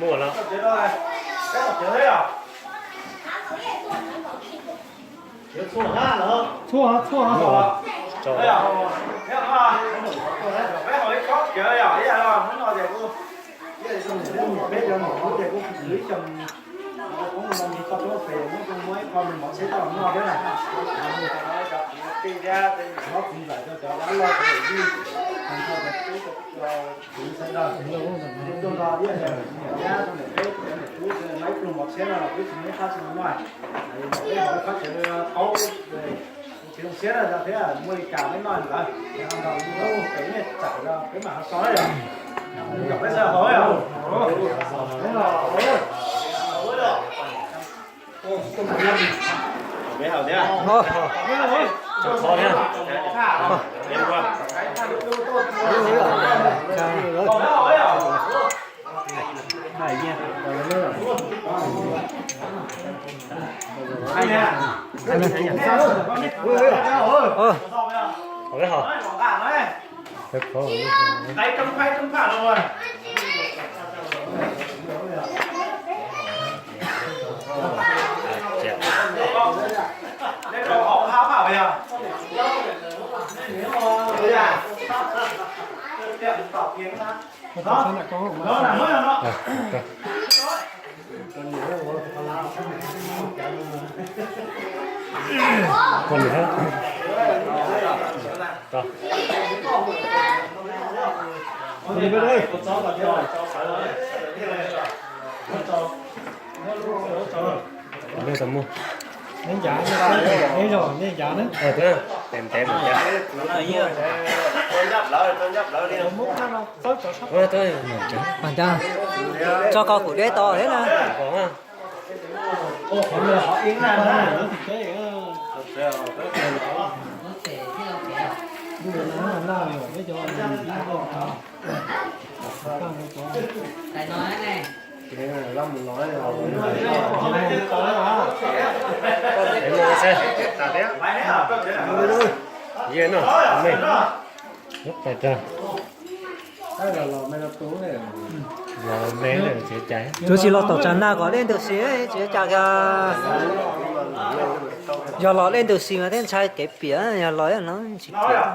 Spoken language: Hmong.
Muaj lawm. Txhua, txhua. Neb ncav, neb zog neb ncav na. Tes ntev mus cas. Tso koj kuv deb to thiab na. Tus tsis los tom tsam na kom dej ntws si tsis cas kiag. Yog los dej ntws si mas thiaj ntshai kev piam, yog los no tsis piam.